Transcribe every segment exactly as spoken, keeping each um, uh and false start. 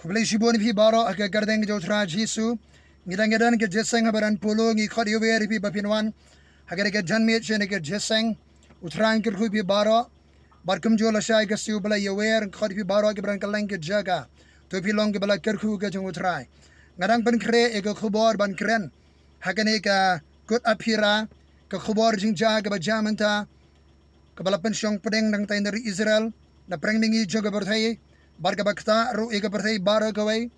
Khublei shibun ïa phi baroh ha ka kyrteng jong u Trai Jisu. Ngi dang ïadon ha ka jingïaseng ha ba dang polo, ngi khot ïa u wer ïa phi ba phin wan ha ka dei ka janmiet sha ka jingïaseng. U Trai un kyrkhu ïa phi baroh. Bad kumjuh lashai ka sngi U Blei, ïa u wer un khot ïa phi baroh kiba dang kylleng ki jaka. To phi long kiba la kyrkhu ka jong u Trai. Nga dang pynkhreh ïa ka khubor ban kren ha kane ka Kut Aphira, ka khubor jingjia kaba jia mynta, kaba la pynshong pdeng nangtai na ri Israel na pyrshah mihngi jong ka pyrthei, bad kaba ktah ruh ïa ka pyrthei baroh kawei.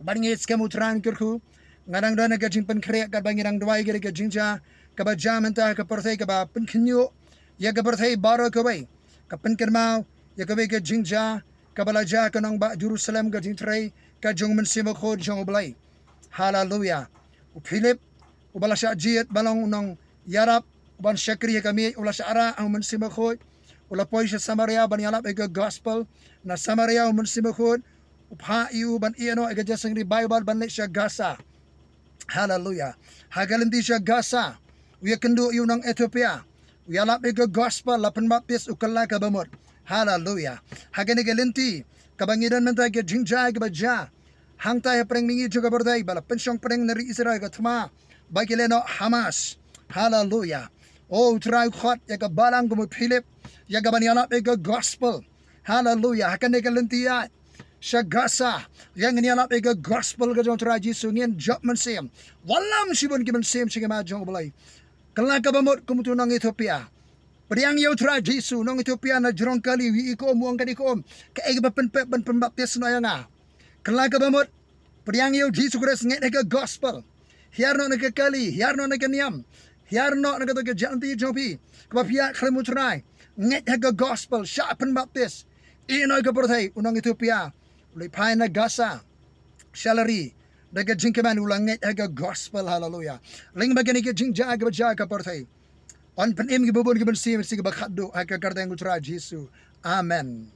Bad ngi skhem u Trai un kyrkhu. Nga dang don ha ka jingpynkhreh katba ngi dang duwai ïa ka jingjia kaba jia mynta ha ka pyrthei, kaba pynkhynñiuh ïa ka pyrthei baroh kawei, ka pynkynmaw ïa kawei ka jingjia kaba la jia ha ka nongbah Jerusalem, ka jingtrei ka jong u Mynsiem Bakhuid jong U Blei. Haleluya. U Philip, uba la shah jied ban long u nongïarap, u ban shakri ha ka miej, u la shah rah ha u Mynsiem Bakhuid. U la poi sha Samaria ban ïalap ïa ka gospel. Na Samaria u Mynsiem Bakhuid u phah ïa u ban ïeh noh ïa ka jingïaseng revival ban leit sha Gaza. Haleluya. Ha ka lynti sha Gaza, u ïakynduh ïa u nong Ethiopia, u ïalap ïa ka gospel, la pynbaptis, u kylla kaba mut. Haleluya. Ha kane ka lynti kaba ngi don mynta, ka jingjia kaba jia hangtai ha pyrshah mihngi jong ka pyrthei, ba la pynshong pdeng na ri Israel ka thma ba ki leh noh Hamas. Haleluya. O, u Trai u khot ïa ka balang kum u Philip ïa ka ban ïalap ïa ka gospel. Haleluya. Ha kane ka lynti ïa sha Gaza, ïa ngin ïalap ïa ka gospel ka jong u Trai Jisu, ngin jop mynsiem. Wallam shibun ki mynsiem sha ka ma jong U Blei. Kylla kaba mut kum utu u nong Ethiopia. Pdiang ïa u Trai Jisu. Nong Ethiopia na jrong kali, u ïohi kum, u ong, ka dei kum kaei kaba pynpep ban pynbaptis noh ïa nga? Kylla kaba mut. Pdiang ïa u Jisu Khrist, ngeit ha ka gospel. Hiar noh na ka kali, hiar noh na ka niam, hiar noh na kato ka jaiñ lynti jong phi kaba phi ïaid khlem u Trai. Ngeit ha ka gospel, shah pynbaptis. Ïeh noh ïa ka pyrthei. U nong Ethiopia u leit phai na Gaza sha la ri da ka jingkmen, u la ngeit ha ka gospel. Haleluya. Lyngba kane ka jingjia kaba jia ha ka pyrthei, yn pynim kiba bun ki mynsiem sha kiba khatduh, ha ka kyrteng u Trai Jisu. Amen.